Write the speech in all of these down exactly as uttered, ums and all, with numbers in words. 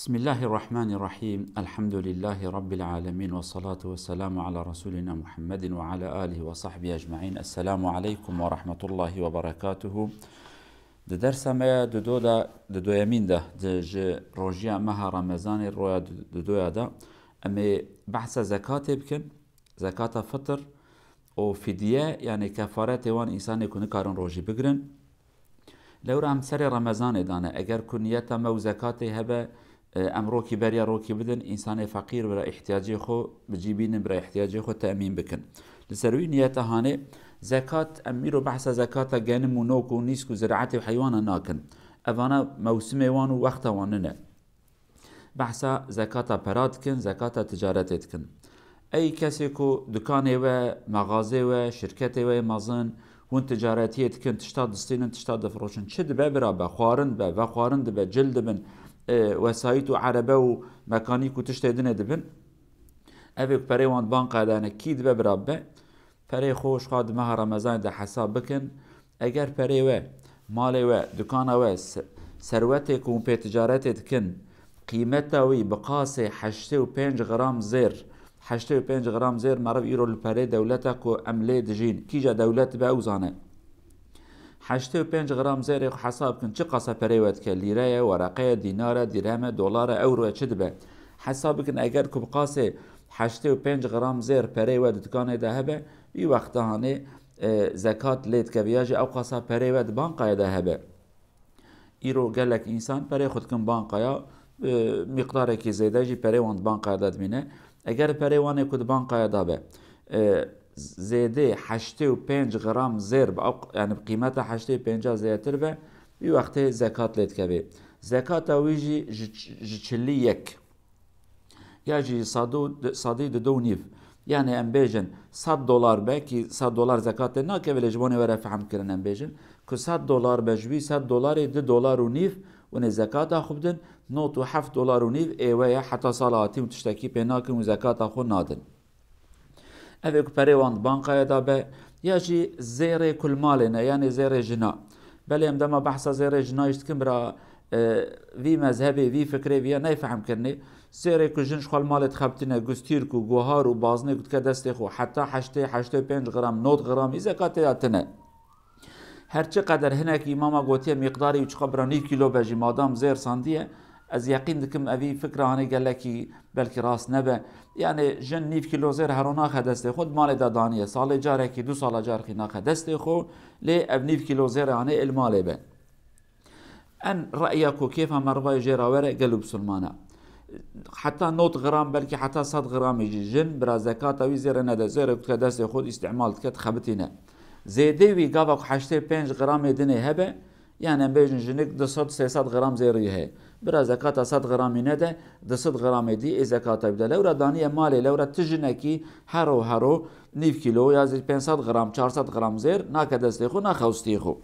Bismillahirrahmanirrahim. Elhamdülillahi Rabbil alemin ve salatu ve selamu ala Resulina Muhammedin ve ala alihi ve sahbihi ecmain. Esselamu aleykum ve rahmetullahi ve berekatuhu. Di dersa me ya dudo de, dudoyemîn de, di ji rojiya meha Remezanê roya du-, dudoya de, em ê behsa zekatê bikin, zekata fitr û fidye, yani kefaretê wan însanê ku nikarin rojî bigirin. Lewra em serê Remezanê dane. Eger ku niyeta me û zekatê hebe, e, em rokî beriya rokî bidin, însanê feqîr bira ihtiyacê xwe bi cî bînin, bira ihtiyacê xwe temîn bikin. Li ser wî niyeta hanê zekat, em îro behsa zekata genim û nok û nîsk û ziraetê û heywana nakin. Evana mewsimê wan û wexta wan nine. Behsa zekata pera dikin, zekata ticaretê dikin. Ey kesê ku dikanê we, mexazê we, şirketê we yê mezin, hûn ticaretiyê dikin, tişta distînin, tişta difiroşin. Çi dibe bira be, xwarin dibe, vexwarin dibe, cil dibin, e, wesayît û erebe û mekanîk û tiştê dinê dibin. Ev ê ku perê wan di bankaya de ne, kî dibe bira be? Perê xwe ji xwe di meha Remezanê de hesab bikin. Eger perê we, malê we, dukana we, se-, serwetê ku hûn pê ticaretê dikin, qîmeta wî bi qasê heştê û pênc gram zêr, heştê û pênc gram zêr meriv îro li perê dewleta ku em lê dijîn, kîja dewlet be ew zane. Heştê û pênc gram zêrê xwe hesab bikin, çi qasa perê we dike? Lîre ye, wereqe ye, dînar e, dîrhem e, dolar e, ewro ye, çi dibe? Hesab bikin, eger ku bi qasê heştê û pênc gram zêr perê we di dikanê de hebe, wî wexta hanê, e, zekat lê dikeve, ya jî ew qasa perê we di bankaya de hebe. Îro gelek însan perê xwe dikin bankaya, e, miqdarekî zêde jî perê wan di bankaya de dimîne. Eger perê wan ê ku di bankaya de be, e, zêdê heştê û pênc gram zêr be, ew, yani bi qîmeta heştê û pênca zêdetir be, wî wextê zekat lê dikeve. Zekata wî jî ji, ji çilî yek. Ya jî sado, sadî di do û nîv. Yani em bêjin sed dolar be, kî sed dolar zekat lê nakeve, lê ji bo nê were fehm kirin em bêjin ku sed dolar be, ji wî sed dolarê du dolar û nîv hûn ê zekata xwe bidin, nod û heft dolar û nîv ê we ye, heta sala hatî û tiştekî pê nakin û zekata xwe nadin. Ev ê ku perê wan di bankaya da be, ya jî zêrê ku li malê ne, yanê zêrê jina. Belê em dema behsa zêrê jina jî dikin, bira, e, vî mezhebê, vî fikrê, vî ya neyfehm kirinê. Zêrê ku jin ji xwe li malê dixebitîne, gustîrk û guhar û baznê ku dike destê xwe, heta heştê, heştê û pênc gram, nod gramî zekat tê de tine. Her çi qeder hinekî îmama gotiye, mîqdarê wî çiqa bira nîv kîlo be jî, madam zêr sandiye, ez yeqîn dikim evî fikra hanê gelekî belkî rast nebe. Yani jin nîv kîlo zêr hero naxe destê xwe, di malê de daniye. Salê carekî, du sala carkî naxe destê xwe, lê ev nîv kîlo zêr hanê ê li malê be. En re'ya ku kêfa merivayê jê re were, gelo bisilmana. Heta nod gram, belkî heta sed gramê jî jin bira zekata wî zêrê nede, zêrê ku dike destê xwe, îstîmal dike, dixebitîne. Zêdê wî gava ku heştê pênc gramê dinê hebe, yani em bêjin jinik du sed sê sed gram zêrî heye. Bira zekata sed gramî nede, du sed gramê dî ê zekata bide. Lewra daniye malê, lewra ti jinekî hero hero nîv kîlo ya zî pênc sed gram, çar sed gram zêr nake destê xwe, naxe ûstiyê xwe.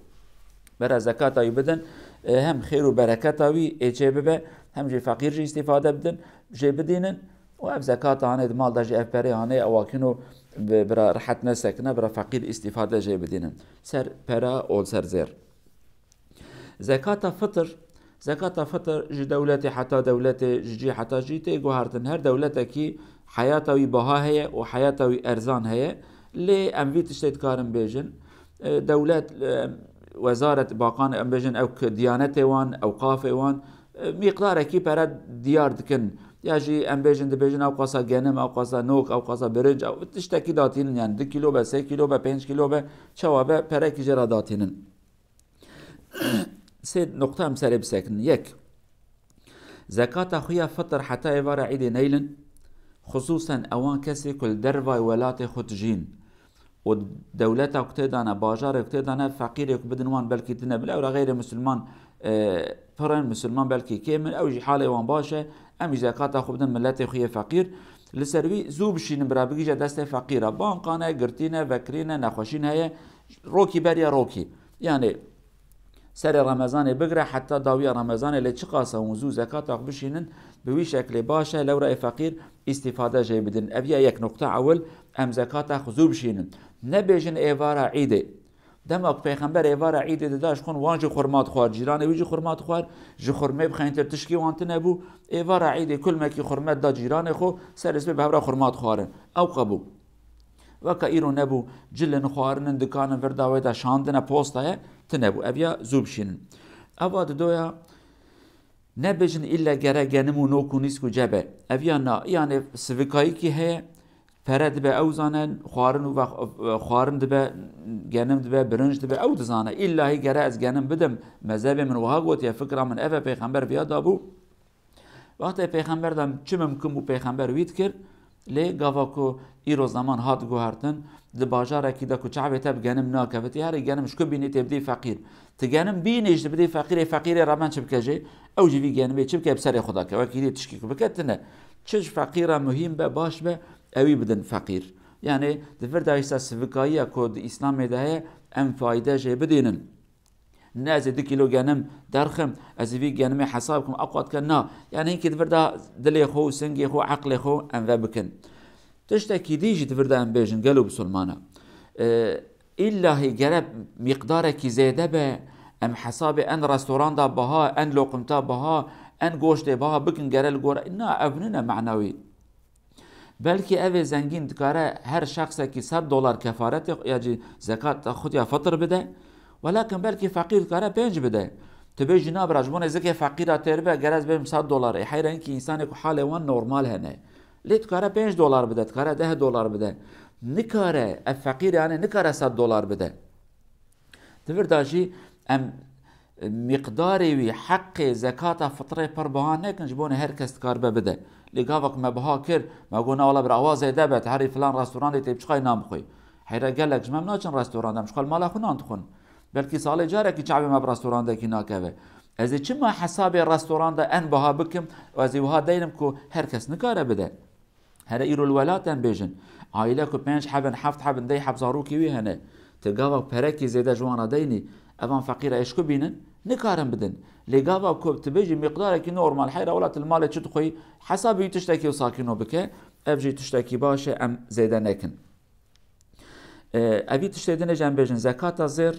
Bera zekata wî bidin, e, hem xêr û bereketa wî ê çê bibe, hem jî feqîr jî îstîfade bidin, jê bidînin. Û ev zekata hanê di mal de jî ev perê hanê ew akîno bi-, bira rehet nesekine, bira feqîr îstîfade jê bidînin. Ser pera û ser zêr. Zekata fitr, zekata fitr ji dewletê heta dewletê, ji cî heta cî tê guhertin. Her dewletekî heyata wî baha heye û heyata wî erzan heye. Lê em vî tiştê dikarin bêjin. E, dewlet, e, wezaret, baqan, em bêjin ew ki diyanetê wan, ewqafê wan, e, mîqdarekî pere diyar dikin. Ya jî em bêjin, dibêjin ew qasa genim, ew qasa nok, ew qasa birinc, ew tiştekî datînin, yani du kîlo be, sê kîlo be, pênc kîlo be, çawa be, perekî jê re datînin. Sê nuqta em serê bisekinin. Yek, zekata xwe ya fitr heta êvara îdê neylin, xisûsen ewan kesê ku li dervayê welatê xwe dijîn û dewleta ku tê de ne, bajarê ku tê de ne, feqîrê ku bidin wan belkî tune, bila ewra xeyrê misilman, e, pir in, misilman belkî kêm in, ew jî halê wan baş e, em jî zekata xwe bidin miletê xwe yê feqîr. Li ser wî zû bişînin bira, bigihîje destê feqîra. Banka ne, girtî ne, vekirî ne, nexweşîn heye, rokî beriya rokî. Yani serê Remezanê bigire heta dawiya Remezanê, lê çiqasa hûn zû zekata xwe bişînin, bi wî şeklê baş e, lewra ê feqîr îstîfade jê bidin. Ev ya yek, nuqta ewil, em zekata xwe zû bişînin. Nebêjin êvara îdê. Dema ku Pêxember êvara Îdê dida ji xwe wan jî xurma dixwar, cîranê wî jî xurma dixwar, ji xurmê bi xeyntir tişkî wan tune bû. Êvara Îdê kulmekî xurme da cîranê xwe, serê sibê bi hev re xurma dixwarin. Ew qebû. Weke îro nebû, cilin, xwarinin, dikanin vir da wê de şandine, posta ye, tune bû. Ev ya zû bişînin. Eva didoya Nebêjin îlle gere genim û nok û nîsk û cebe. Ev ya na, yanê sivikayîkî heye, pere dibe ew zanin, xwarin û vex-, xwarin dibe, genim dibe, birinc dibe, ew dizane. Îllahî gere ez genim bidim, mezhebê min wiha gotiye, fikra min ev e, pêxember viya dabû. Wextê pêxember de çi mimkin bû pêxember wî dikir, Lê gava ku îro zeman hat guhertin, di bajarekî de ku çavê te bi genim nakeve, tê herî genim ji ku bînî tê bidî feqîr. Ti genim bînî jî dibidî feqîrê, feqîrê re ben çi bike jê? Ew jî vî genimê çi bike bi serê xwe de ke. Wekî dî tişkî ku bike tine. Çi ji feqîra muhîm be, baş be, ewî bidin feqîr. Yanê di vir de îsa sivikayiya ku di Îslamê de heye, em fayde jê bidînin. Ne ez ê du kîlo genim derxim, ez ê vî genimê hesab kim, eqwa dike na. Yani hinkî di vir de dilê xwe û singê xwe û eqlê xwe em ve bikin. Tiştekî dî jî di vir de em bêjin, gelo bisilmana. E, îllahî gere miqdarekî zêde be, em hesabê en restoranda biha, en loqimta biha, en goştê biha bikin gere li gor. Na, ev nine manawî. Belkî ev ê zengîn dikare her şexsekî sed dolar kefaretê xwe ya jî zekata xwe ya fitr bide. Welakin belkî feqîr dikare pênc bide. Tu bêjî na bira, ji bo nêzikê feqîra têr be, gere ez bêm sed dolar. Ê heyra hinkî însanê ku halê wan normal hene. Lê dikare pênc dolar bide, dikare deh dolar bide. Nikare, ev feqîr yani nikare sed dolar bide. Di vir de jî em miqdarê wî heqê zekata fitrê pir biha nekin, ji bo ne her kes dikaribe bide. Lê gava ku me biha kir, me got, "Na wala bir awa zêde be, herî filan restorandê tê biçixay nan bixwî." Heyre gelek ji me naçin restoranda, em ji xwe li mala xwe nan dixwin. Belkî salê carekî çavê me bi restorandekî nakeve. Ez ê çima hesabê restoranda en biha bikim û ez ê wiha deynim ku her kes nikare bide? Here îro li welat em bêjin, aîle ku pênc heb in, heft heb in, deh heb zarokê wî hene, tu gava perekî zêde ji wan re deynî, evan feqîra êşku bînin, nikarin bidin. Lê gava ku tu bêjî miqdarekî normal, heyra welat li malê çi dixwî, hesabê wî tiştekî û sakîno bike, ev jî tiştekî baş e, em zêde nekin. E, evî tiştê din jî em bêjin, zekata zêr,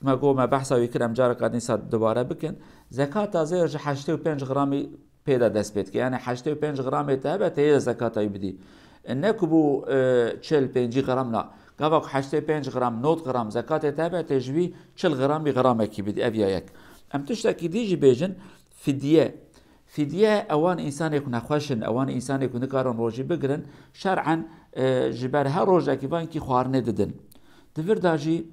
me got me behsa wî kir, em careka din sa dubare bikin. Zekata zêr ji heştê û pênc gramî pê de dest pê dike. Yani heştê û pênc gramê te hebe, tê yê zekata wî bidî. E, ne ku bû, e, çil pêncî gram na. Gava ku heştê û pênc gram, nod gram zekatê te hebe, tê ji wî çil gramî gramekî bidî. Ev ya yek. Em tiştekî dî jî bêjin, fidye. Fidye ewan însanê ku nexweş in, ewan însanê ku nikarin rojî bigirin, şer'en, e, ji ber her rojekî vankî xwarinê didin. Di vir de jî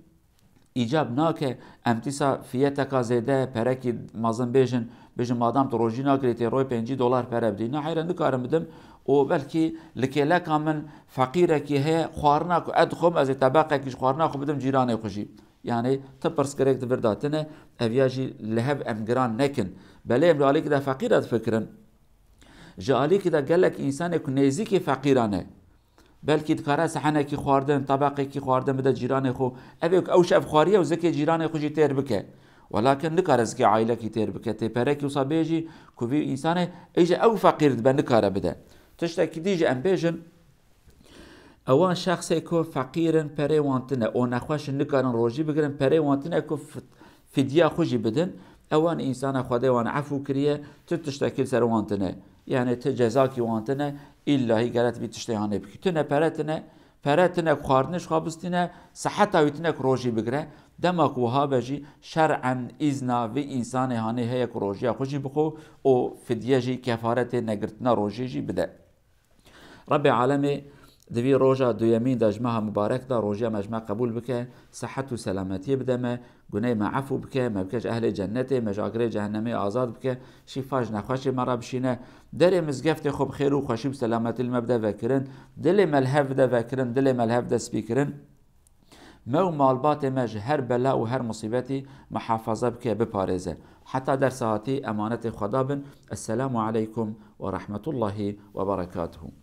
îcab nake em tîsa fiyeteka zêde, perekî mezin bêjin, bêjin madam tu rojî nagirî, tê royê pêncî dolar pere bidî. Na heyre nikarim bidim û belkî li kêleka min feqîrekî heye, xwarina ku ez dixwim, ez ê tebeqekî ji xwarina xwe bidim cîranê xwe jî. Yani ti pirsgirêk di vir de tine, ev ya jî li hev em giran nekin. Belê em ji alîkî de feqîr re difikirin. Ji alîkî de gelek însanê ku nêzîkî feqîran e. Belkî dikare sehenekî xwardin, tebeqekî xwardin bide cîranê xwe. Ev ê ku ew şev xwariye û zikê cîranê xwe jî têr bike. Welakin nikare zikê aîlekî têr bike. Tê perekî wisa bêjî ku vî însanê, ê jî ew feqîr dibe, nikare bide. Tiştekî dî jî em bêjin, ewan şexsê ku feqîr in, perê wan tine û nexweş in, nikarin rojî bigirin, perê wan tine ku fit-, fidya xwe jî bidin. Ewan însana Xwedê wan efû kiriye, tu tiştekî li ser wan tine. Yani ti cezakî wan tine, îllahî gere tu vî tiştê hanê bikî. Tune pere tine, pere tine ku xwarinê ji xwe bistîne, seheta wî tine ku rojî bigire. Dema ku wiha be jî şer'en îzna vî însanê hanê heye ku rojiya xwe jî bixwe û fidye jî, kefaretê negirtina rojê jî bide. Rebbê alemê di vî roja duyemîn de ji meha mubarek de rojiya me ji me qebûl bike, sehet û selametiyê bide me, guney me efû bike, me bike ji ehlê cennetê, me ji agirê cehennemê azad bike, şîfa ji nexweşê me re bişîne, derê mizgeftê xwe bi xêr û xweşî û selametî li me bide vekirin, dilê me li hev bide vekirin, dilê me li hev bide spî kirin. Me û malbatê me ji her bela û her musîbetî muhafaza bike, biparêze. Heta dersa hatî emanetê Xweda bin. Esselamu aleykum ve rahmetullahi ve berekatuhu.